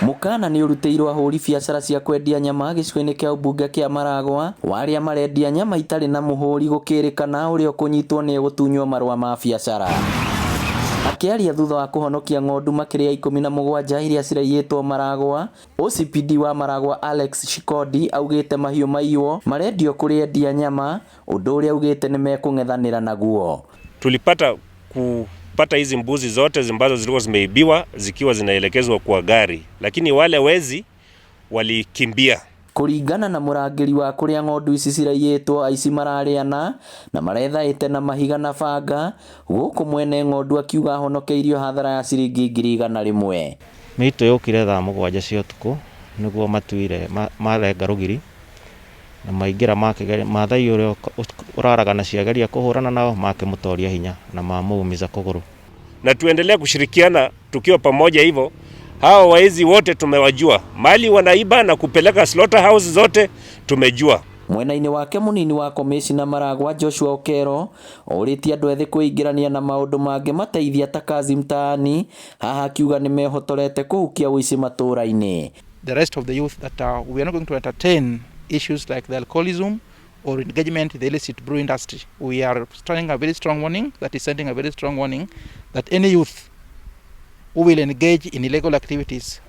Mũkana nĩ ũrutĩirwo ahũri biacara cia kwendia nyama gĩcigo-inĩ kĩa ũmbunge kĩa Maragwa wa arĩa marendia nyama itarĩ na mũhũri gũkĩrĩkana ũrĩa ũkũnyitwo nĩ egũtunywo marũa ma biacara. Akĩaria thutha wa kũhonokia ng'ondu makĩria ya 17 iria ciraiyĩtwo Maragwa, OCPD wa Maragwa Alex Shikodi augĩte mahiũ maiywo marendio kũrĩ endia nyama, ũndũ ũrĩa augĩte nĩ mekũng'ethanĩra naguo. Tulipata kupata hizi mbuzi zote ambazo zilikuwa zimeibiwa zikiwa zinaelekezwa kwa gari, lakini wale wezi walikimbia. Kũringana na mũrangĩri wa kũrĩa ng'ondu ici ciraiyĩtwo aici mararĩ ana na marethaĩte na mahiga na banga gũkũ mwene ng'ondu akiuga ahonokeirio hathara ya ciringi 100,000. Mĩitũ yũkire thaa 7 cia ũtukũ nĩguo matuire marenga rũgiri na maingĩra makĩgeria Maathai ũrĩa ũraraga nacio ageria kũhũrana nao makĩmũtoria hinya na mamũumiza kũgũrũ. Na tuendelee kushirikiana tukiwa pamoja hivyo. Hawa waizi wote tumewajua, mali wanaiba na kupeleka slaughterhouse zote tumejua. Mwena-inĩ wake mũnini wa komĩcina Maragwa Joshua Okero orĩtie andũ ethĩ kwĩingĩrania na maũndũ mangĩmateithia ta kazi mtaani, haha akiuga nĩmehotorete kũhukia ũici matũra-inĩ. The rest of the youth that we are not going to entertain issues like the alcoholism or engagement in the illicit brew industry. We are sending a very strong warning, that is sending a very strong warning that any youth who will engage in illegal activities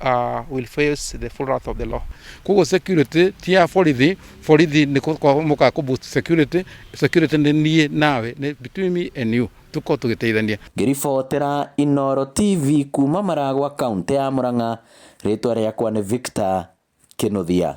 will face the full wrath of the law. Koguo security ti ya borithi, borithi nĩ mũkaga kũ boost security, security nĩ niĩ nawe, nĩ between me and you, tũkorwo tũgĩteithania. Ngĩribotera Inooro TV kuma Maragwa kaũntĩ ya Murang'a, rĩtwa rĩakwa nĩ Victor Kĩnuthia.